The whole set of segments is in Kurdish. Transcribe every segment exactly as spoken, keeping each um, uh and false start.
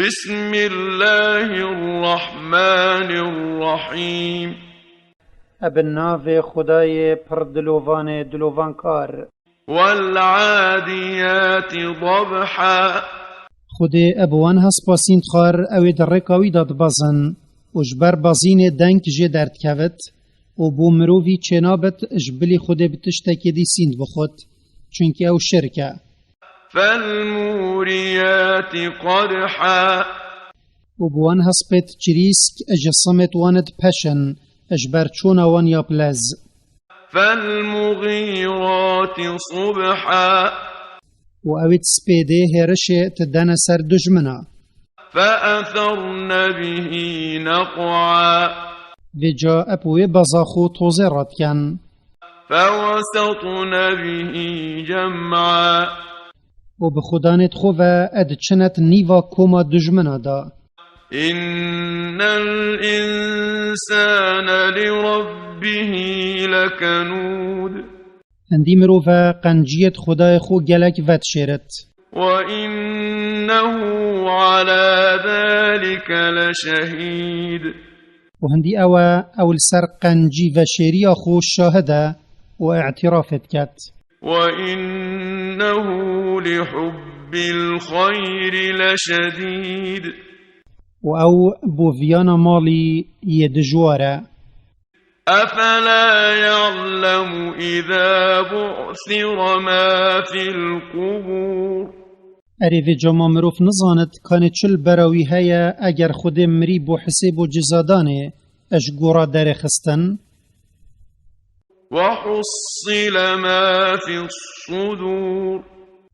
بسم الله الرحمن الرحيم. Ebe navê Xwedayê pir dilovanê dilovankar. والعاديات ضبحا. Xwedê ebe wan hespasîn dixwar, ew ê di rêka wî de dibezin û ji ber bezînê deng jê derdikevit û bo mirovî çênabit ji bilî Xwedê bi tiştekê dî sînd bixwit, çunkî ew şirk e. فالموريات قدحا. Û bi wan hespêt çirîsk ji simêt wan dipeşin, ji ber çûna wan ya bi lez. فالمغيرات صبحا. Û ew ê di spêdê hêrişê ti dene ser dujmina. فأثرن به نقعا. Vêca eb wê beza xwe tozê radiken. فوسطن به جمعا. Û bi xudanêt xwe ve ed çinet nîva koma dujmina da. إن الإنسان لربه لكنود. Hindî mirov e qenciyêt Xwedayê xwe gelek vedişêrit. وإنه على ذلك لشهيد. Û hindî ew e, ew li ser qencî veşêriya xwe şahid e û îtirafê diket. وإنه لحب الخير لشديد. Û ew bo viyana malî yê dijwar e. أفلا يعلم إذا بعثر ما في القبور. Erê vê cama mirov nizanit kanê çi li bera wî heye eger Xwedê mirî bo hisêb û cizadanê ji gora derêxistin? وحصل ما في الصدور.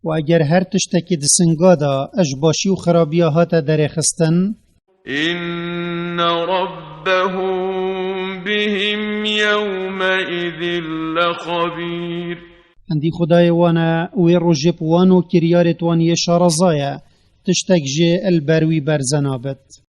Û eger her tiştekî di singa de ji başî û xirabiya hate derêxistin? إن ربهم بهم يومئذ لخبير. Hindî Xwedayê wan e, wê rojê bi wan û kiryarêt wan yê şaraza ye, tiştek jê li ber wî berze nabit.